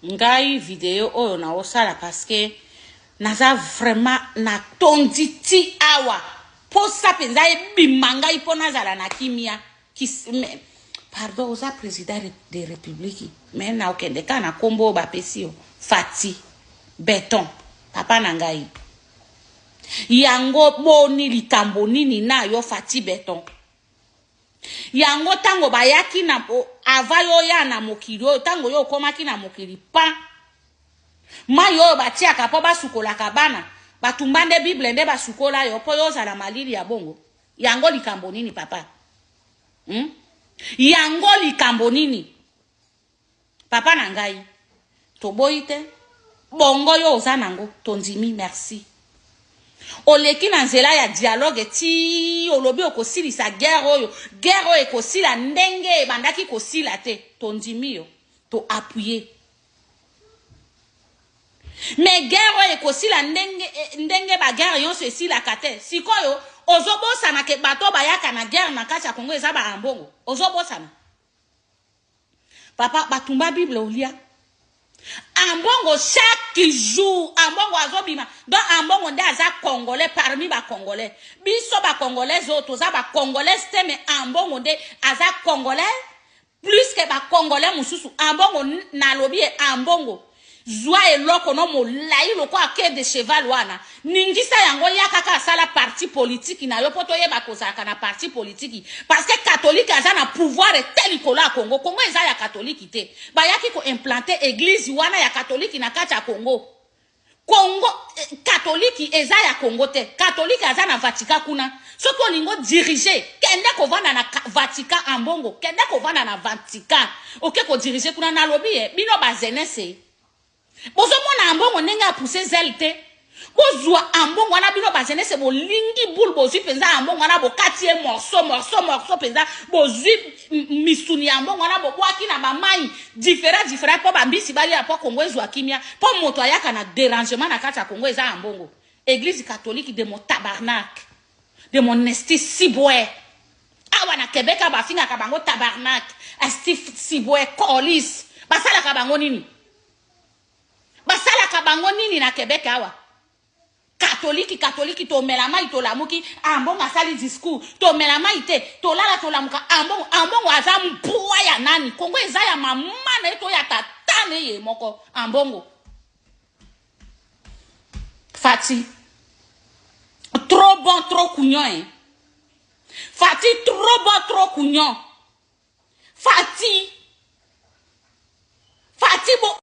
Ngai video oyo naosala parce que naza vraiment natondi ti awa, posa mpenza ebima ngai mpo nazala na kimia. Pardon, oza président de république, mais na okende kaka na nkombo oyo bapesi yo, Fatshi Béton. Papa na ngai, yango boni likambo nini na yo, Fatshi Béton? Yango ntango bayaki na ava yo oya na mokili oyo, ntango yo okomaki na mokili, pa mai oyo batiaka mpo basukolaka bana, batumba nde Bible nde basukola yo mpo yo ozala malili ya bongo. Yango likambo nini, papa, Yango likambo nini, papa na ngai? Toboyi te, bongo yo oza nango, tondimi, merci. Oleki na nzela ya dialogue ti olobi okosilisa guerre oyo. Guerre oyo ekosila ndenge ebandaki kosila te, tondimi yo, toappuyer. Mais guerre oyo ekosila ndenge, ndenge baguerre nyonso esilaka te. Sikoyo ozobosana ke bato bayaka na guerre na kati ya Kongo eza baambongo. Ozobosana, papa, batumba Bible olia Ambongo. Chaque jour Ambongo azobima. Donc Ambongo nde aza Congolais parmi Bacongolais? Biso Bacongolais oyo toza Bacongolais te, mais Ambongo nde aza Congolais plus que Bacongolais mosusu. Ambongo, nalobi ye, Ambongo, zwa eloko no molai lokola queue de cheval wana, ningisa yango, ya kaka asala parti politiki na yo mpo toyeba kozalaka na parti politiki, parce que catholique aza na pouvoir te likolo ya Congo. Congo eza ya catholique te. Bayaki koimplanter église wana ya catholique na kati ya Congo. Congo, catholique eza ya Congo te. Catholique aza na Vatican kuna. Soki olingi odiriger, kende kovanda na Vatican. Ambongo, kende kovanda na Vatican, oke kodiriger kuna. Nalobi ye, bino bajeunesse bozomona Ambongo ndenge apousse zele te. Bozwa Ambongo wana, bino bajeunesse bolingi bule, bozwi mpenza Ambongo wana, bokati ye morceau, morceau, morceau mpenza. Bozwi misuni ya Ambongo wana, bobwaki na bamai différent différent mpo bambisi balia, mpo Kongo ezwa kimia. Mpo moto ayaka na dérangement na kati ya Kongo eza Ambongo. Église catholique de mon tabarnak, de mon esti sibwe. Awa na Québec awa bafingaka bango tabarnak, esti sibwe, colis. Basalaka bango nini? Basalaka bango nini na Québec awa? Katoliki, katoliki, tomela mai tolamuki, Ambongo asali discours. Tomela mai te, tolala tolamuka, Ambongo. Ambongo aza mbwa ya nani? Kongo eza ya mama na ye to ya tata na ye moko Ambongo? Fatshi trop bon, trop couillon, hein? Fatshi trop bon, trop couillon. Fatshi, Fatshi bo.